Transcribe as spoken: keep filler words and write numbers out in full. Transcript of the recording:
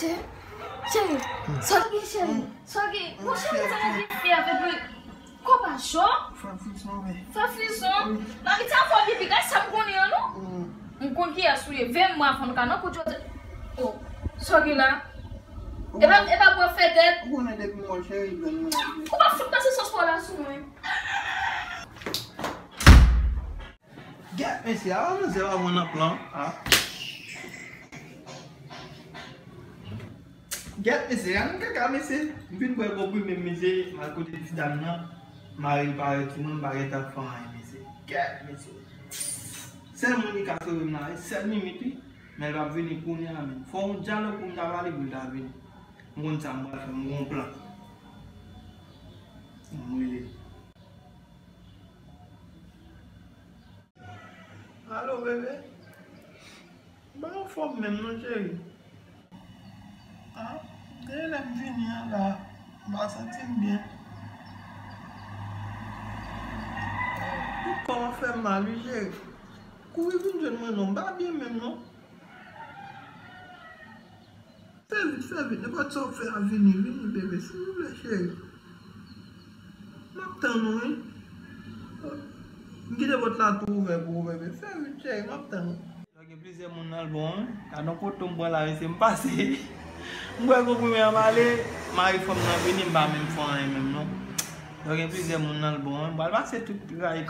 Cheri, cheri, sa w gen, cheri? Sa w gen? Monchè, mwen sa gen fi avèk mwen. Kò pa cho? Fè frison, wi. Fè frison? Wi. Mami, sa fò pipi, gad sa m konnen an, non? Mm. M konn kiyès ou ye. Ven mwa fò n ka nan kout jòt. Oh, sa w gen la? E pa, e pa bwè fè tèt. Ou konnen depi m wè cheri, grann mwen. Ou pa fout pase sòs pa w la sou mwen. Gèt mesye, a manzè pa bon nan plan, a. Gèt mesye, a nan kaka mesye. M vin bwè konprime m mesye, m al kote ti dam nan. Mari l parèt sou mwen, m pa gentan fè anyen mesye. Gèt mesye. Sèl moun ki ka sove m la, e sèl Mimit wi. Men l p ap vini kounye a menm. Fò yon dyalòg pou m ta pale pou l ta vini. M konn sa m pral fè, m gon plan. M rele. Alo, bebe. M pa anfòm menm non, cheri. Ah, depi lè m vini an la, m pa santi m byen. Tout kò m ap fè m mal, wi, cheri. Kouri vin jwenn mwen non, m pa byen menm non. Fè vit, fè vit. Nenpòt sa w fè a, vini, vini, bebe, silvouplè, cheri. M ap tann ou, wi. M kite pòt la tou ouvè pou ou, bebe. Fè vit, cheri, m ap tann ou. Yo gen plizyè moun nan l bon, wi. Gad yon kote m pran la, mesye, m pase. M bwè konprime an m ale, mari fanm nan vini, m pa menm fè anyen menm, non. Yo gen plizyè moun nan l bon, wi. M pral pase tout rayi.